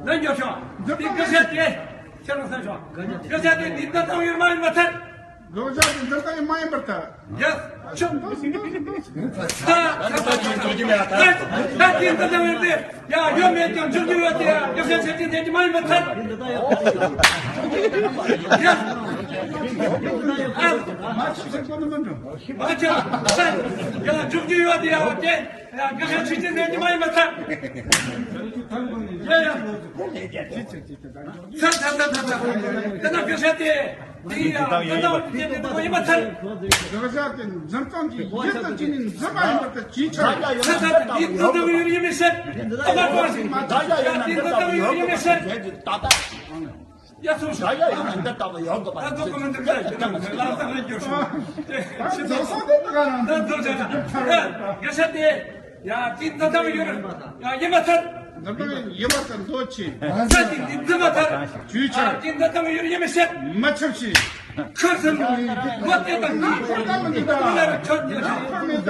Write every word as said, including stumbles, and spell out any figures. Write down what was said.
ལན་རྒྱོབ་ཤོག་འདི་སྐད་ཆ་དེ་ཁྱེད་རང་གསན་ཤོག་སྐད་ཆ་དེ་འདི་ལྟ་སྟངས་ཡོད་མ་ཡིན་པར་ཐལ། སྐད་ཆ་དེ་འདི་ལྟ་ཡོད་མ་ཡིན་པར་ཐལ། ཡ། ཆུ། ད་ད་ད་ད་ད་ད་ད་ད་ད་ད་ཡ། ཡོད་མེད་ཀྱང་འཇོག་རྒྱུ་ཡོད་དེ་ཡ། ཡོད་ཤེས་བྱེད་ཀྱི་འདེད་ཀྱི་མ་ཡིན་པར་ཐལ། ཡ། ཨ། མ་ཆུ་ཟེར་གོ་ནི་མ་འགྲོ། མ་ཆུ། ཡ། འཇོག་རྒྱུ་ཡོད་དེ་ཡ། དེ་ཡ། ཡོད་ཤེས་བྱེད་ཀྱི་འདེད་ཀྱི་མ་ཡིན་པར་ཐལ། ཡ་ཡ། ཚ་ཚ་ཚ་ཚ་ཚ། དེ་ན་སྐད་ཆ་དེ། དེ་ཡང་དེ་ན་དེ་དེ་དེ་ཡིན་པར་ཐལ། དགག་བྱ་དེ་འཛིན་སྟངས་ཀྱི་ཡིད་དང་བྱས་ནས་འཛིན་པ་ཡིན་པར་ཐལ། ཅིའི་ཕྱིར། ཚ་ཚ་དེ་འདི་འདི་ཡོད་ཡིན་མི་ཤེས། ཨ་མ་ཀོ་ཞིག་མ་ཚ་ཡ་ཡོད་ན་འདི་ལྟ་བུ་ཡོད་ཡིན་མི་ཤེས། ད་ལྟ། ཡ་སོང་ཤག་ཡ་ཡོད་ན་འདི་ལྟ་བུ་ཡོད་དགོས་པ་ད་ཁོ་མི་འདུག་ད་ལ་ད་ལ་ད་ལ་འགྱོ་ཤོག་ད་འདུག་ཅག་ད་འདུག་ཅག་ཡ་དེ་འདི་ལྟ་བུ་ཡོད། ཡ་ཡིན་པར་ཐལ། འདི་ལྟ་བུ་ཡིན་པར་ཐལ། མདོ་ཆེ། ཚ་དེ་འདི་འཛིན་པར་ཐལ། ཅིའི་ཕྱིར། ཡ་དེ་འདི་ལྟ་བུ་ཡོད་ཡིན་མི་ཤེས། མ་ཁྱབ་ཞིང་། ཁར་སེམས་ལ་མ་དེ་དང་ནི་ཁོ་ད་མི་འདུག་ད་ཁོ་ལ་ཁྱོད་ཉོ་ཤོག་ཁོ་མི་འདུག